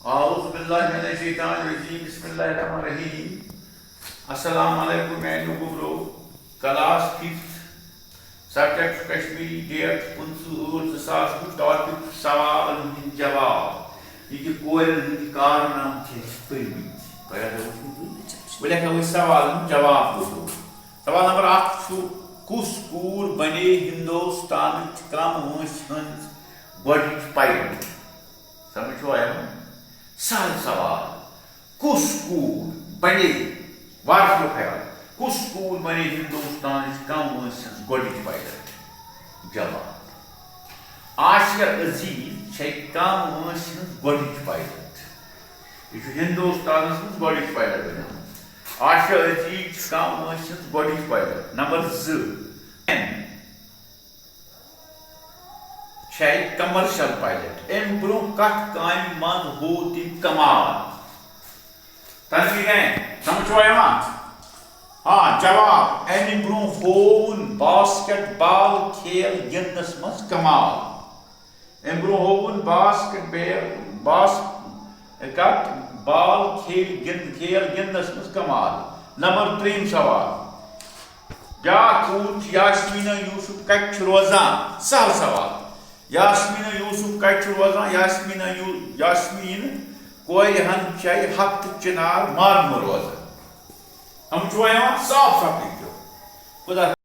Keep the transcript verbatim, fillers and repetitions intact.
اعوذ باللہ من الشیطان الرجیم، بسم اللہ الرحمن الرحیم۔ السلام علیکم میانیو گوبرو۔ کلاس ففتھ، سبجیکٹ چھُ کشمیری، ڈیٹ پٕنٛژٕہ ٲٹھ زٕ ساس وُہ، ٹاپک چھُ سوالن ہٕنٛدۍ جواب۔ یہِ کہِ کورٮ۪ن ہٕنٛدۍ کارنامہٕ چھِ اَسہِ پٔرمٕتۍ، تۄہہِ آسیو وٕچھمُت۔ وۄنۍ لیکھو أسۍ سوالن ہُنٛد جواب گوبرو۔ سوال نمبر اکھ چھُ، کُس کوٗر بنے ہندوستانٕچ کم وٲنٛسہِ ہٕنٛز گۄڈٕنِچ پائلٹ؟ سمجھ چھُوا یِوان؟ سہل سوال۔ کُس کوٗر بنے، واریاہ خیال، کُس کوٗر بنے ہندوستانٕچ کم وٲنٛسہِ ہٕنٛز گۄڈٕنِچ پائلٹ؟ جواب، آسیہ عزیز چھے کم وٲنٛسہِ ہٕنٛز گۄڈٕنِچ پائلٹ۔ یہِ چھُ ہندوستانس منٛز گۄڈٕنِچ پائلٹ بنیمٕژ۔ آسیہ عزیز چھِ کم وٲنٛسہِ ہٕنٛز گۄڈٕنِچ پائلٹ۔ نمبر زٕ، چھے کمرشل پائلٹ۔ امہِ برونٛہہ کتھ کامہِ منٛز ہوو تٔمۍ کمال؟ تنویرین، سمجھ چھوا یِوان؟ ہاں، جواب، امہِ برونٛہہ ہووُن باسکٹ بال کھیل گِنٛدنس منٛز کمال۔ امہِ برونٛہہ ہووُن باسکٹ بال، باسکٹ بال کھیل گِنٛد-، کھیل گِنٛدنس منٛز کمال۔ نمبر ترٛیٚیِم سوال۔ بیٛاکھ کوٗر چھِ یاسمیٖنہ یوسف، کَتہِ چھِ روزان؟ سہل سوال۔ یاسمیٖنہ یوسف کَتہِ چھِ روزان؟ یاسمیٖنہ یو-، یاسمیٖن کورِ ہن چھے ہفتہٕ چنار مارنہٕ روزان۔ یِم چھِ وۄنۍ یِوان صاف صاف لیکھِو۔ خدا